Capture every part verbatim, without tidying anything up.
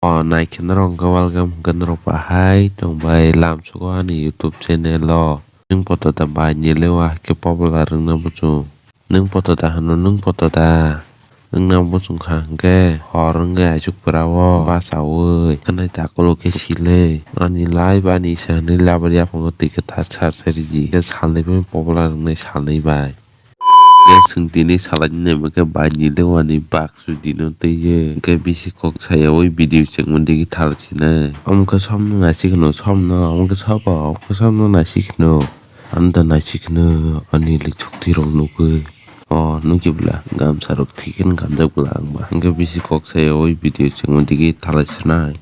O naikhe norok hwnkhe welcome hwnkhe norok bahai tongbai lamsogo ani YouTube channel o. Nwng poto da bai nile o hakhe popular wngna muchung. Nwng poto da hwno, nwng poto da? Wngna muchung kha hwnkhe hor wngwi aisuk pura o bachaui khanai takhuk khe silei ani live ani isa hinwi labar yaphango twi kwthar sar sari di. Khe salnwi bai popular wngnai salnwi bai. Khe chwng tini salai nai hwnkhe bai nile o ani bak sudino twiwi hwnkhe bisi kok sayaui video chengma digi thal sinai. Omo khe somno naisik hwno, somno, omo khe sobo, omo khe somno naisik hwno. Ang da naisik hwno ani lichuk twi rok nugwi. O nugwi bwla gamsa rok thik khe ganjak bwla ang ba. Hwnkhe bisi kok sayaui video chengma digi thal sinai.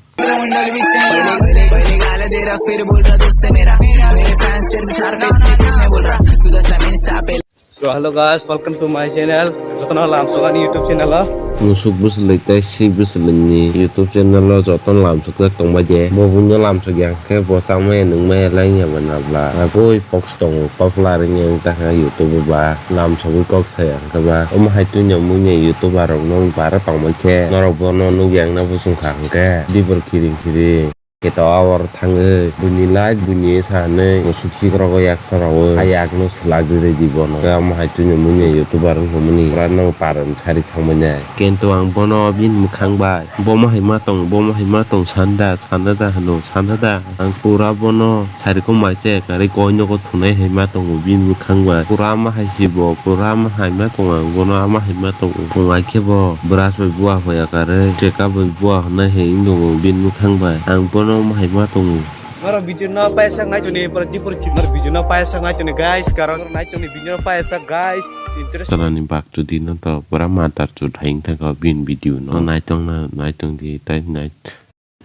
So hello guys, welcome to my channel. Jotono lamsok ani YouTube channel o. Musuk bwswlwi tei swi bwswlwini YouTube channel o jotono lamsokjak tongbai de. Bo buino lamsok ya hwnkhe bo chamaya nungmaya lai ya ba nabla. Aboi pox tongo, popular wngya wng tangkha YouTube o ba. Lamsogwi kok saya hwnkhe ba. Omo hai tuino muiya YouTuber rokno bara tongbai khe norok bono nukya wngna bwswng kha hwnkhe dibor kiring kiring. Khe to aboro thangwi buini live buini esa hinwi musuk sikrogo yaksa rogwi ayakno swlagwi rwdi bono. Tei omo hai tuino muiya YouTuber wngkha mani pura no paran sari thangmani. Kintu ang bono bini mwkhang bai bomo hai ma tongo, bomo hai ma tongo sanda, sanda da hwno, sanda da. Ang pura bono sari kok mai che karwi koi nogo thunai hai ma tongo bini mwkhang bai. Pura ma hai si bo, pura ma hai ma tongo, ang bono ama hai ma tongo. Tongo hai khe bo brush bai bua hoya karwi, check up bai bua hwnai hai wng tongo bini mwkhang bai. Ang bono omo hai ma tongo. Norok video no paisa nai toni, pura dipor ki, norok video no paisa nai toni guys, karon nai toni video no paisa guys. Interest. Tanani bak tudi no to pura matar chut hai wng thangkha bini video no. Naitong na, naitong di, tai nai.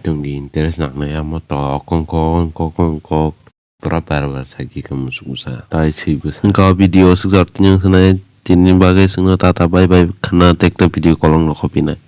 Tongdi interest nangnai amo to kongkong kongkong kok pura bar bar sakhi khe musuk bwsa tai swi bwsa. Hwnkhe o video swkjak tini wngkha nai tini bagwi chwngno tata bye bye khna tekto video kolok rok khopinai.